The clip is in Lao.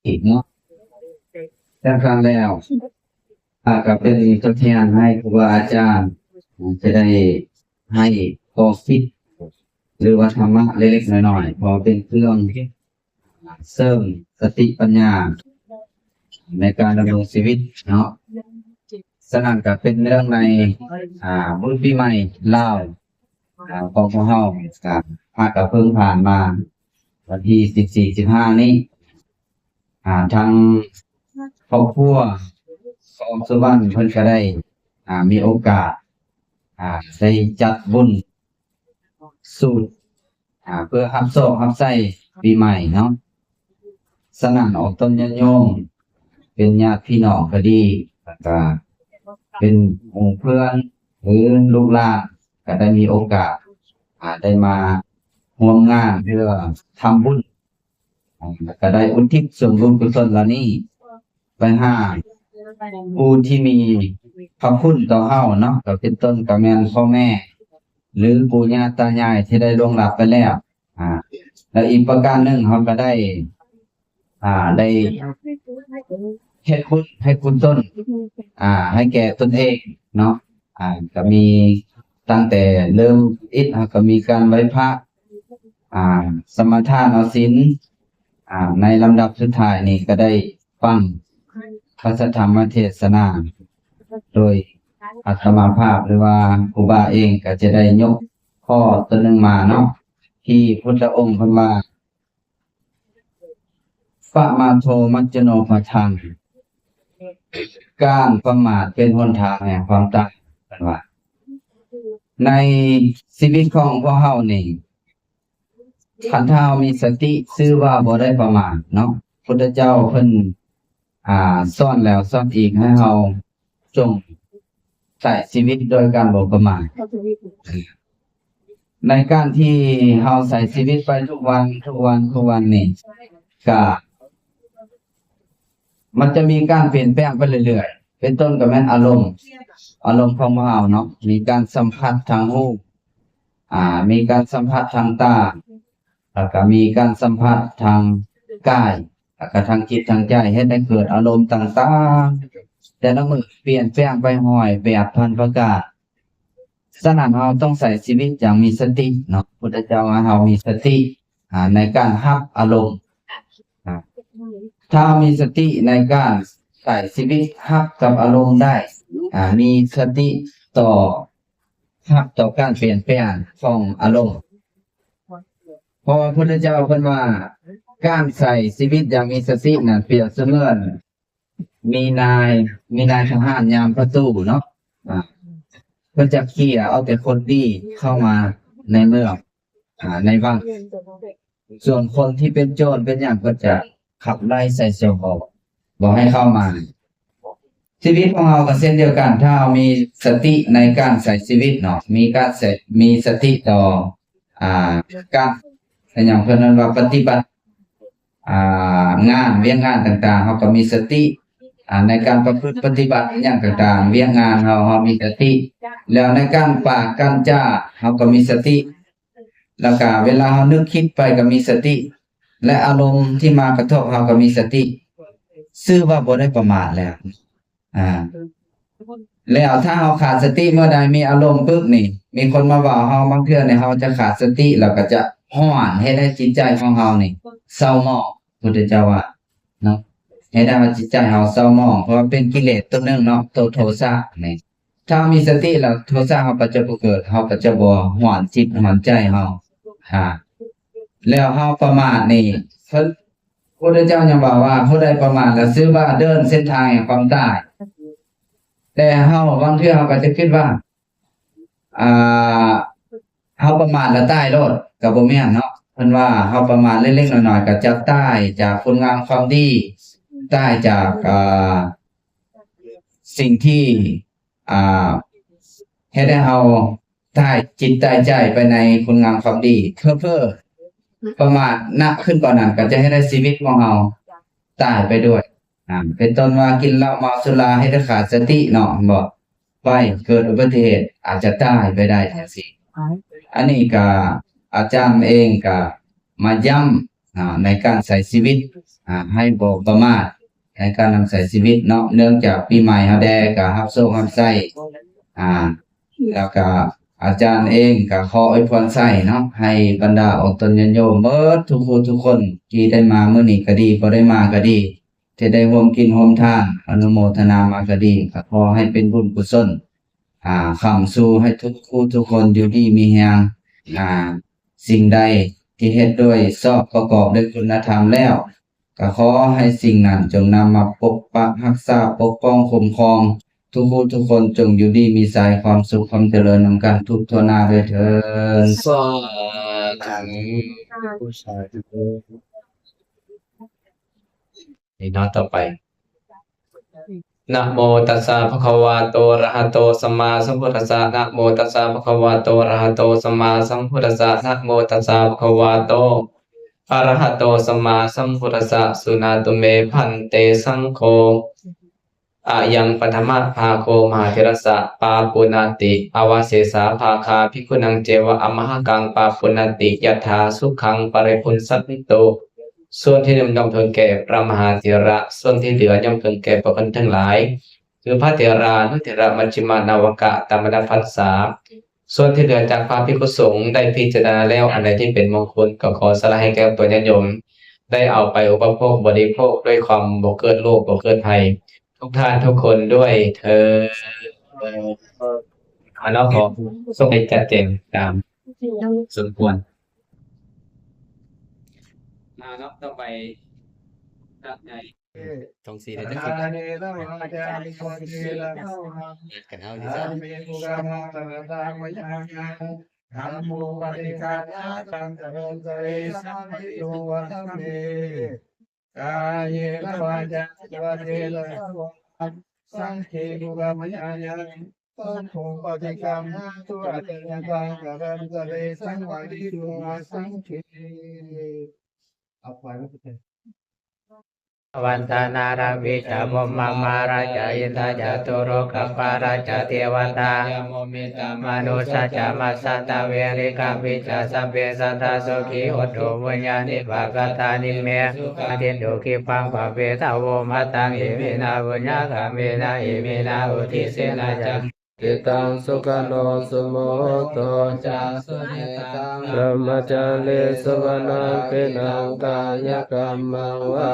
ອີກເນາະ. ດັ່ງນັ້ນແລ້ວ ຂ້າກໍເປັນຕົວແທນໃຫ້ຄູບາອາຈານ ຈະໄດ້ໃຫ້ຂໍ້ຄິດ ຫຼືວ່າທຳມະເລັກໆນ້ອຍໆ ເພາະເປັນເຄື່ອງເສີມສະຕິປັນຍາໃນການດຳລົງຊີວິດເນາະ. ສະນັ້ນກໍເປັນເນື່ອງໃນ ອາ ບຸນປີໃໝ່ລາວ ອາ ຂອງພວກເຮົາ ກໍຫາກະເພິ່ງຜ່ານມາວັນທີສິບສີ່ ສິບຫ້ານີ້ ອາ ທາງຄອບຄົວຂອງສຸວັນເພິ່ນກໍໄດ້ ອາ ມີໂອກາດ ອາ ໄດ້ຈັດບຸນສູດ ອາ ເພື່ອຮັບໂຊກຮັບໄຊປີໃໝ່ເນາະ. ສະນັ້ນອອກຕົນຍາດໂຍມ ເປັນຍາດພີ່ນ້ອງກໍດີ ແລ້ວກະເປັນໝູ່ເພື່ອນ ຫຼື ລູກຫຼານ ກໍໄດ້ມີໂອກາດ ອາ ໄດ້ມາຮ່ວມງານເພື່ອທຳບຸນ ແລ້ວກໍໄດ້ອຸທິດສ່ວນບຸນກຸສົນເຫຼົ່ານີ້ໄປຫາຜູ້ທີ່ມີພະຄຸນຕໍ່ເຮົາເນາະ ກໍເປັນຕົ້ນກໍແມ່ນພໍ່ແມ່ ຫຼື ປູ່ຍ່າຕາຍາຍທີ່ໄດ້ລ່ວງລັບໄປແລ້ວ. ອາ ແລ້ວອີກປະການໜຶ່ງ ເຮົາກໍໄດ້ ອາ ໄດ້ເຮັດບຸນໃຫ້ກຸສົນ ອາ ໃຫ້ແກ່ຕົນເອງເນາະ. ອາ ກໍມີຕັ້ງແຕ່ເລີ່ມອິດ ເຮົາກໍມີການໄຫວ້ພະ ອາ ສະມາທານເອົາສິນ ອາ ໃນລຳດັບສຸດທ້າຍນີ້ກໍໄດ້ຟັງພະສັດທຳມະເທດສະໜາ ໂດຍອາດຕະມາພາບ ຫຼືວ່າຄູບາເອງກໍຈະໄດ້ຍົກຂໍ້ຕົວໜຶ່ງມາເນາະ ທີ່ພຸດທະອົງເພິ່ນວ່າ ປະມາໂທ ມັດຈະໂນປະທັງ ການປະໝາດເປັນຫົນທາງແຫ່ງຄວາມຕາຍ ເພິ່ນວ່າ. ໃນຊີວິດຂອງພວກເຮົານີ້ ຄັນຖ້າເຮົາມີສະຕິ ຊື່ວ່າບໍ່ໄດ້ປະໝາດເນາະ. ພຸດທະເຈົ້າເພິ່ນ ອາ ສອນແລ້ວສອນອີກໃຫ້ເຮົາຈົ່ງໃຊ້ຊີວິດໂດຍການບໍ່ປະໝາດ. ໃນການທີ່ເຮົາໃຊ້ຊີວິດໄປທຸກວັນ ທຸກວັນ ທຸກວັນນີ້ ກະ ມັນຈະມີການປ່ຽນແປງໄປເລື້ອຍໆ ເປັນຕົ້ນກໍແມ່ນອາລົມ ອາລົມຂອງພວກເຮົາເນາະ ມີການສຳຜັດທາງຮູບ ອາ ມີການສຳຜັດທາງຕາ ແລ້ວກໍມີການສຳຜັດທາງກາຍ ແລ້ວກໍທາງຈິດທາງໃຈ ເຮັດໃຫ້ເກີດອາລົມຕ່າງໆ ແຕ່ລະມື້ປ່ຽນແປງໄປຮ້ອຍແປດພັນປະການ. ສະນັ້ນເຮົາຕ້ອງໃຊ້ຊີວິດຢ່າງມີສະຕິເນາະ. ພຸດທະເຈົ້າໃຫ້ເຮົາມີສະຕິ ອາ ໃນການຮັບອາລົມ ອາ ຖ້າເຮົາມີສະຕິໃນການໃຊ້ຊີວິດຮັບກັບອາລົມໄດ້ ອາ ມີສະຕິຕໍ່ ຮັບຕໍ່ການປ່ຽນແປງຂອງອາລົມ. ເພາະວ່າພຸດທະເຈົ້າເພິ່ນວ່າ ການໃຊ້ຊີວິດຢ່າງມີສະຕິນັ້ນ ປຽບສະເໝືອນມີນາຍ ມີນາຍທະຫານຍາມປະຕູເນາະ ອາ ເພິ່ນຈະເຄຍເອົາແຕ່ຄົນດີເຂົ້າມາໃນເມືອງ ອາ ໃນວັງ. ສ່ວນຄົນທີ່ເປັນໂຈນເປັນຫຍັງ ເພິ່ນຈະຂັບໄລ່ໃສ່ສອກອອກ ບໍ່ໃຫ້ເຂົ້າມາ. ຊີວິດຂອງເຮົາກໍເຊັ່ນດຽວກັນ ຖ້າເຮົາມີສະຕິໃນການໃຊ້ຊີວິດເນາະ ມີການໃຊ້ ມີສະຕິຕໍ່ ອາ ການ ເປັນຫຍັງເພິ່ນເອີ້ນວ່າປະຕິບັດ ອາ ງານ ວຽກງານຕ່າງໆ ເຮົາກໍມີສະຕິ ອາ ໃນການປະພຶດປະຕິບັດຫຍັງຕ່າງໆ ວຽກງານເຮົາ ເຮົາມີສະຕິ ແລ້ວໃນການປາກການຈາ ເຮົາກໍມີສະຕິ ແລ້ວກະເວລາເຮົານຶກຄິດໄປກໍມີສະຕິ ແລະ ອາລົມທີ່ມາກະທົບເຮົາກໍມີສະຕິ ຊື່ວ່າບໍ່ໄດ້ປະໝາດແລ້ວ. ອາ ແລ້ວຖ້າເຮົາຂາດສະຕິເມື່ອໃດ ມີອາລົມປຶບນີ້ ມີຄົນມາເວົ້າເຮົາ ບາງເທື່ອນີ້ເຮົາຈະຂາດສະຕິ ແລ້ວກໍຈະຮ້ອນ ເຮັດໃຫ້ຈິດໃຈຂອງເຮົານີ້ເສົ້າໝອງ. ພຸດທະເຈົ້າວ່າເນາະ ເຮັດໃຫ້ຈິດໃຈເຮົາເສົ້າໝອງ ເພາະວ່າເປັນກິເລດຕົວໜຶ່ງເນາະ ໂຕໂທສະນີ້. ຖ້າເຮົາມີສະຕິແລ້ວ ໂທສະເຮົາກໍຈະບໍ່ເກີດ ເຮົາກໍຈະບໍ່ຮ້ອນຈິດຮ້ອນໃຈເຮົາ. ອາ ແລ້ວເຮົາປະໝາດນີ້ ເພິ່ນ ພຸດທະເຈົ້າຍັງເວົ້າວ່າ ຜູ້ໃດປະໝາດແລ້ວ ຊື່ວ່າເດີນເສັ້ນທາງແຫ່ງຄວາມຕາຍ. ແຕ່ເຮົາ ບາງເທື່ອເຮົາກໍຈະຄິດວ່າ ອາ ເຮົາປະໝາດແລ້ວຕາຍໂລດ ກໍບໍ່ແມ່ນເນາະ. ເພິ່ນວ່າເຮົາປະໝາດເລັກໆນ້ອຍໆ ກໍຈະຕາຍຈາກຄຸນງາມຄວາມດີ ຕາຍຈາກ ອາ ສິ່ງທີ່ ອາ ເຮັດໃຫ້ເຮົາຕາຍຈິດຕາຍໃຈໄປໃນຄຸນງາມຄວາມດີ. ເຜີໆປະໝາດໜັກຂຶ້ນກວ່ານັ້ນ ກໍຈະເຮັດໃຫ້ຊີວິດຂອງເຮົາຕາຍໄປດ້ວຍ. ອາ ເປັນຕົ້ນວ່າກິນເຫຼົ້າເມົາສຸລາເຮັດໃຫ້ຂາດສະຕິເນາະ ແມ່ນບໍ່? ໄປເກີດອຸບັດຕິເຫດ ອາດຈະຕາຍໄປໄດ້ຈັ່ງຊີ້. ອັນນີ້ກະອາຈານເອງກະມາຢ້ຳ ອາ ໃນການໃຊ້ຊີວິດ ອ່າ ໃຫ້ບໍ່ປະໝາດໃນການນຳໃຊ້ຊີວິດເນາະ, ເນື່ອງຈາກປີໃໝ່ເຮົາແດ່ກໍຮັບໂຊກຮັບໄຊ ອ່າ ແລ້ວກໍອາຈານເອງກໍຂໍອວຍພອນໄຊເນາະ ໃຫ້ບັນດາອອກຕົນຍາດໂຍມເບິດທຸກຜູ້ທຸກຄົນ ທີ່ໄດ້ມາມື້ນີ້ກໍດີ ບໍ່ໄດ້ມາກໍດີ ທີ່ໄດ້ຮ່ວມກິນຮ່ວມທານ ອະນຸໂມທະນາມາກໍດີ ກໍຂໍໃຫ້ເປັນບຸນກຸສົນ ອ່າ ຄ້ຳຊູໃຫ້ທຸກຜູ້ທຸກຄົນຢູ່ດີມີແຮງ ອ່າ ສິ່ງໃດທີ່ເຮັດດ້ວຍຊອບປະກອບດ້ວຍຄຸນນະທຳແລ້ວ ກໍຂໍໃຫ້ສິ່ງນັ້ນຈົ່ງນຳມາປົກປັກຮັກສາ ປົກປ້ອງຄຸ້ມຄອງ ທຸກຜູ້ທຸກຄົນຈົ່ງຢູ່ດີມີໄຊ ຄວາມສຸກຄວາມຈະເລີນນຳກັນທຸກທົ່ວໜ້າດ້ວຍເທີນ. ສາທຸ ສາທຸ. ນີ້ເນາະ ຕໍ່ໄປ ນະໂມຕັດສະ ພະຄະວາໂຕ ອະລະຫະໂຕ ສຳມາສຳພຸດທັດສະ ນະໂມຕັດສະ ພະຄະວາໂຕ ອະລະຫະໂຕ ສຳມາສຳພຸດທັດສະ ນະໂມຕັດສະ ພະຄະວາໂຕ ອະລະຫະໂຕ ສຳມາສຳພຸດທັດສະ ສຸນາຕຸເມ ພັນເຕ ສັງໂຄ ອາຍັງ ປະຖະມະພາໂຄ ມະຫາເຖລະສະ ປາປຸນະຕິ ອາວະເສສາພາຄາ ພິກຂຸນັງ ເຈວະ ອະມະຫະກັງ ປາປຸນະຕິ ຍັດຖາ ສຸຂັງ ປະລິພຸນສັນຕຸ. ສ່ວນທີ່ໜຶ່ງຍ່ອມເຖິງແກ່ພະມະຫາເຖລະ ສ່ວນທີ່ເຫຼືອຍ່ອມເຖິງແກ່ພວກເພິ່ນທັງຫຼາຍ ຄືພະເຖລານຸເຖລະ ມັດຊິມານາວະກະ ຕາມລຳດັບພັນສາ. ສ່ວນທີ່ເຫຼືອຈາກພະພິກຂຸສົງໄດ້ພິຈາລະນາແລ້ວ ອັນໃດທີ່ເປັນມົງຄຸນ ກໍຂໍສະຫຼະໃຫ້ແກ່ຕົວຍາດໂຍມ ໄດ້ເອົາໄປອຸປະໂພກບໍລິໂພກດ້ວຍຄວາມບໍ່ເກີດໂລກບໍ່ເກີດໄພ ທຸກທ່ານທຸກຄົນດ້ວຍເທີນ. ເອົາເນາະ ຂໍສົ່ງໃຫ້ຈັດແຈງຕາມສົມຄວນ. ມາເນາະ ຕໍ່ໄປ ທ່ານໃຫຍ່ ທ່ອງສີໄດ້ຈັກ ກາເຍນະວາຈາ ກັນເຮົານີ້ຊະ ກາເມ ສຸຂາ ມາຕະຕາ ວະຍາມາ ທຳໂມ ປະຕິກຳ ນະ ຕັງ ສະເລີນ ສະເລ ສັງ ວະດິໂຕ ວະທຳເມ ກາເຍນະວາຈາ ວະເຈຕະສາ ສະວາ ສັງເຄ ກຸກຳມະຍາຍັງ ສັງໂຄ ປະຕິກຳ ນະ ຕຸ ອາຈານະ ຕັງ ສະເລີນ ສະເລ ສັງ ວະດິໂຕ ວະສັງເຄ. ວັນທະນາລາວິຈາ ພົມມະມາລາຈາ ອິນທາຈາຕຸໂລກະປາລາຈາ ເທວະຕາ ຍາໂມ ມິດຕາມະນຸດສາຈາ ມະສາຕະເວລິກາປິຈາ ສັບເພ ສັດຕາ ສຸຂີ ໂຫນຕຸ ປຸນຍານິບາກະຕານິ ເມ ສຸຂາຕິດຖຸ ຂິບພັງ ພະເວທາ ໂວ ພະຕັງ ອິເມນະ ປຸນຍະກຳເມນະ ອິເມນະ ອຸທິເສນະ ຈາ ຕິຕັງ ສຸຂະໂນ ສຸໂມໂຫໂຕ ຈາ ສຸເນຕັງ ບຣະມະຈາຣີ ສຸວັນນາທິນາງ ກາຍະກຳມັງ ວາ